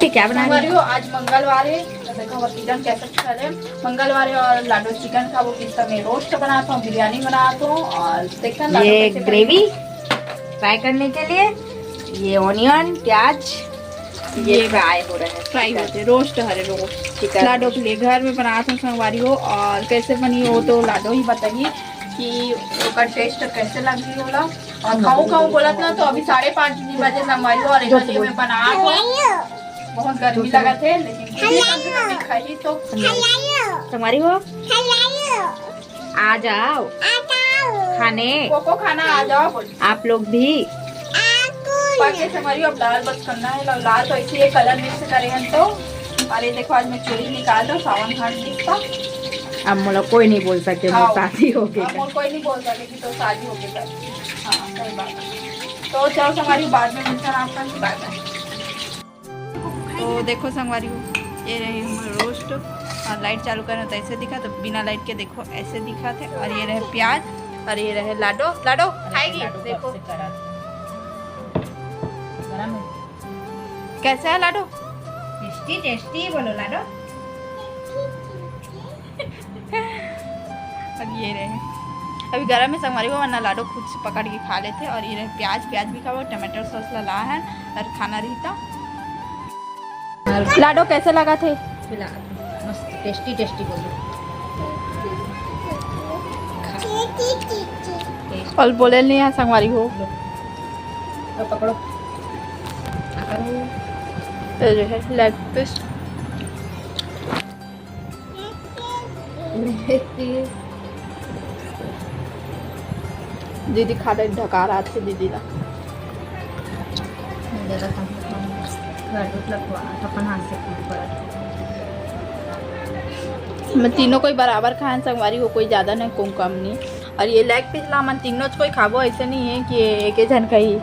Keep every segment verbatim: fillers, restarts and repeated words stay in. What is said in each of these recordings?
ठीक, क्या बना रही हो? आज मंगलवार है, तो देखो वो चिकन कैसे चले। मंगलवार है और लाडो चिकन का वो किस्सा में रोस्ट बनाता हूँ, बिरयानी बनाता हूँ और देखते हैं लाडो ये कैसे ग्रेवी फ्राई करने के लिए। ये ऑनियन, प्याज, ये ये फ्राई हो रहा है। फ्राई होते हैं, रोस्ट हरे लोग चिकन। लाडो के लिए घर में बनाता हूँ संगवारी हो। और कैसे बनी हो तो लाडो ही बताइए कि ओकर टेस्ट कैसे लगी होला। और खाऊ खाऊ बोलत ना तो अभी साढ़े पाँच बजे संगवारी हो और एकर लिए मैं बना बहुत गर्मी लगत है, लेकिन फिर भी कभी कभी खाई तो संगवारी हो, आ जाओ खाने। कोको खाना आ जाओ बोल। आप लोग भी। पाके संगवारी हो, अब लाल बस करना है। लाल, लाल तो ऐसे ये कलर मिक्स करे हैं तो। और ये देखो, आज मैं चूड़ी निकाल रहा हूँ, सावन घाट दिखता। अब मोला कोई नहीं बोल सके, मोर हाँ। शादी हो गई अब है। मोर कोई नहीं बोल सके कि तो शादी हो गई है। हाँ, सही बात है। तो चलो संगवारी, बाद में मिलते हैं आपका, बाय बाय। तो देखो संगवारी हो, ये रहे हमारे रोस्ट। और लाइट चालू करना तो ऐसे दिखा, तो बिना लाइट के देखो ऐसे दिखा थे। और ये रहे प्याज और ये रहे लाडो। लाडो खाएगी? लाडो देखो। गरम है। कैसा है लाडो? टेस्टी, टेस्टी बोलो लाडो। अब ये रहे, अभी गरम में संगवारी हो, वरना लाडो खुद से पकड़ के खा लेते। और ये रहे प्याज, प्याज भी खाओ, टमाटर सॉस ला, ला है और खाना रहता। लाडो कैसे लगा थे? मस्त, टेस्टी, टेस्टी बोलो। और बोले नहीं है संगवारी हो। लो, पकड़ो। तो जो है लेग पीस। दीदी खा ले, ढका रहा थे दीदी ला। मैं तीनों कोई बराबर खाएं संगवारी हो, कोई ज्यादा नहीं, कोई कम नहीं। और ये लेग पीस ला मन तीनों कोई खाबो, ऐसे नहीं है कि एक ही जन खाई,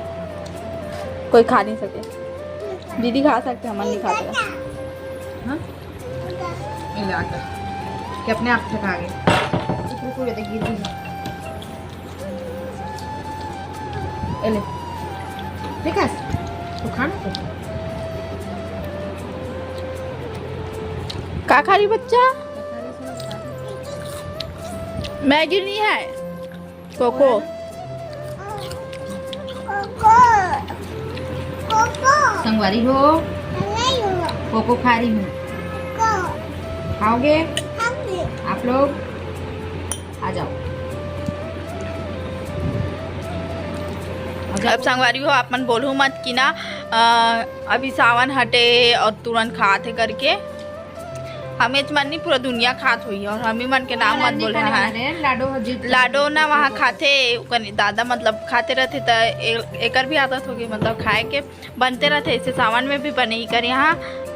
कोई खा नहीं सके। दीदी खा सकते, हमन नहीं खा सके। हाँ? ये ले आटा। कि अपने आप फेंका आगे। ऊपर पूरे देख गिर गई। ये ले। ठीक है? तो खाना तो। का खा रही बच्चा? मैगी नहीं है। कोको। संगवारी हो, कोको खा रही हूँ। खाओगे आप लोग? आ जाओ। अब संगवारी हो, आप मन बोलू मत कि ना, अ, अभी सावन हटे और तुरंत खात है करके। हमेच मन नहीं, पूरा दुनिया खात हुई और हमी मन के नाम मत बोल रहा है। लाडो ना वहाँ खाते, ओकर दादा मतलब खाते रहते, त ए-, एकर भी आदत होगी, मतलब खाए के बनते रहते। ऐसे सावन में भी बने ही कर यहाँ।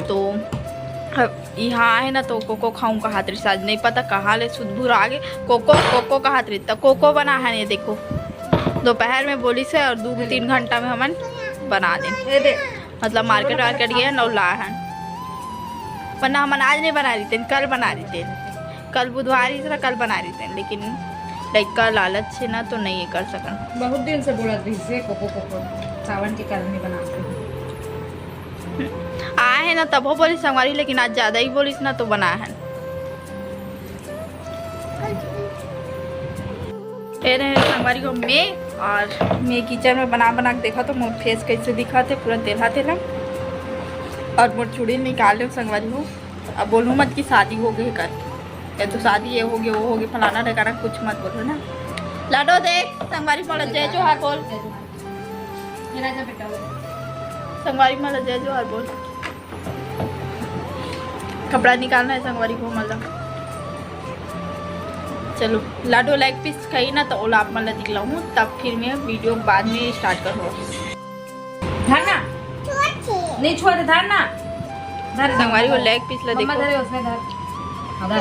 तो अब यहाँ है ना, तो कोको खाऊं कहा तरी साज, नहीं पता कहाँ ले सुध भुरा गे। कोको, कोको कहा तरी, त कोको बना है, ये देखो, दोपहर में बोली से और दो तीन घंटा में हमन बना दे। मतलब मार्केट वार्केट गए हैं, ला हैं। वरना हमन आज नहीं बना रही थे, कल बना रही थे। कल बुधवार ही था, कल बना रही थे, लेकिन लड़का लालच है ना, तो नहीं कर सकन। बहुत दिन से बोलत रही से कोको, कोको सावन के कारण नहीं बनाते। आए है ना, तबो बोली संगवारी, लेकिन आज ज्यादा ही बोलिस ना, तो बना है। ये रहे संगवारी हो मैं, और मैं किचन में बना बना के देखा तो मोर फेस कैसे दिखा थे, पूरा तेलहा तेलहा। और मोर चूड़ी निकाल रहे संगवारी हो। अब बोलू मत कि शादी हो गई कर, ये तो शादी ये हो गई, वो हो गई, फलाना ढेकाना, कुछ मत बोलो ना। लाडो देख, संगवारी मोला जय जोहार बोल। ये राजा बेटा हो। संगवारी मोला जय जोहार बोल। कपड़ा निकालना है संगवारी को, मतलब। चलो, लाडो लेग पीस खाई ना, तो ओला आप मन ला दिखलाऊं, तब फिर मैं वीडियो बाद में स्टार्ट करूँ। धरना। नहीं छुआ थे, धरना। धर संगवारी को लेग पीस ला मम्मा देखो। धरे उसमें धर। धर।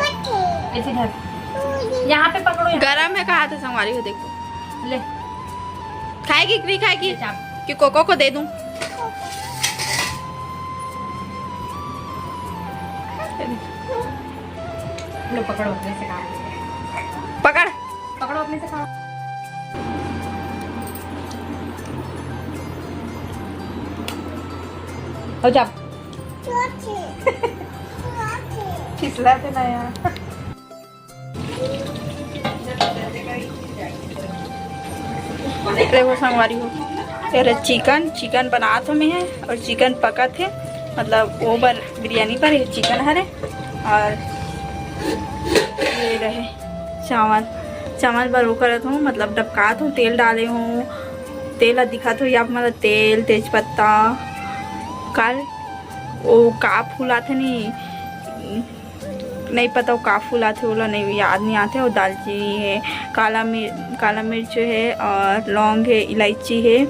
ऐसे धर। यहाँ पे पकड़ो, यहाँ। गरम है कहा थे संगवारी को, देखो। ले। खाएगी कि नहीं खाएगी? ले चाप। कि कोको को दे दूं? लो पकड़ो, अपने से खाओ। पकड़। पकड़ो, अपने से खाओ। हो जा। फिसला थे ना यार। देखो संगवारी हो, तेरा चिकन, चिकन बनात हो मैं है और चिकन पकत है, मतलब वो बर बिरयानी बर ये चिकन हरे। और ये रहे चावल, चावल बर वो करत हूँ, मतलब डबकात हूँ, तेल डाले हूँ, तेल ह दिखात हो आप मन ल, तेल, तेज पत्ता, काल वो का फूल आथे नी, नहीं पता वो का फूल आथे, ओला नहीं याद नहीं आथे। और दालचीनी है, काला मिर-, काला मिर्च है और लौंग है, इलायची है,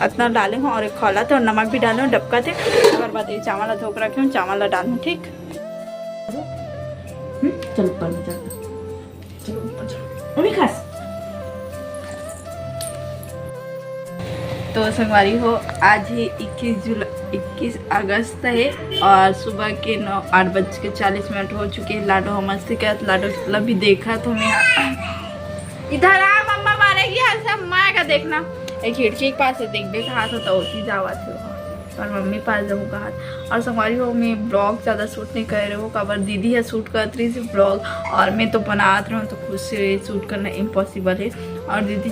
अतना डाले हूँ और एक खोला थे और नमक भी डाले हूँ, डबका थे। ओकर बाद ये चावल ला धो के रखे हूँ, चावल ला डालूँ, ठीक। हम्म, चल ऊपर में चल। चलो ऊपर चलो। मम्मी खास। तो संगवारी हो, आज ही इक्कीस जुलाई, इक्कीस अगस्त है और सुबह के नौ, आठ बज के चालीस मिनट हो चुके हैं। लाडो ह मस्ती करत, लाडो ला भी देखत हो मैं। इधर आ, मम्मा मारेगी, ऐसा माँ का देखना। एक खिड़की के पास से देख, देख हाथ होता होती जावत हो। और मम्मी पास जाऊँ कहा। और संगवारी हो, मैं ब्लॉग ज़्यादा शूट नहीं कर रहे हो, काबर दीदी है शूट करत रही थी ब्लॉग, और मैं तो बनात रहूँ तो खुद से शूट करना इम्पॉसिबल है। और दीदी,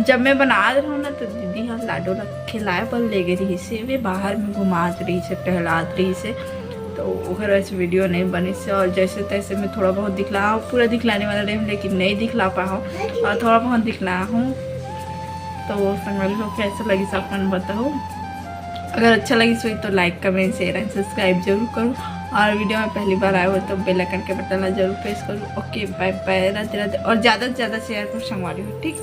जब मैं बनात रहूँ ना, तो दीदी हम लाडो ला खिलाए पर ले गई रही से, वे बाहर में घुमात रही से, टहलात रही से, तो ओकर वजह से वीडियो नहीं बनी से। और जैसे तैसे मैं थोड़ा बहुत दिखला, पूरा दिखलाने वाला टाइम लेकिन नहीं दिखला पाऊँ, और थोड़ा बहुत दिखला हूँ। तो संगवारी हो, कैसे लगी सब अपन बताओ। अगर अच्छा लगी सो तो लाइक, कमेंट, शेयर एंड सब्सक्राइब जरूर करो। और वीडियो में पहली बार आए हो तो बेल आइकन के बटन ला जरूर प्रेस करो। ओके, बाय बाय, राधे राधे। और ज़्यादा से ज़्यादा शेयर करो संगवारी हो, ठीक।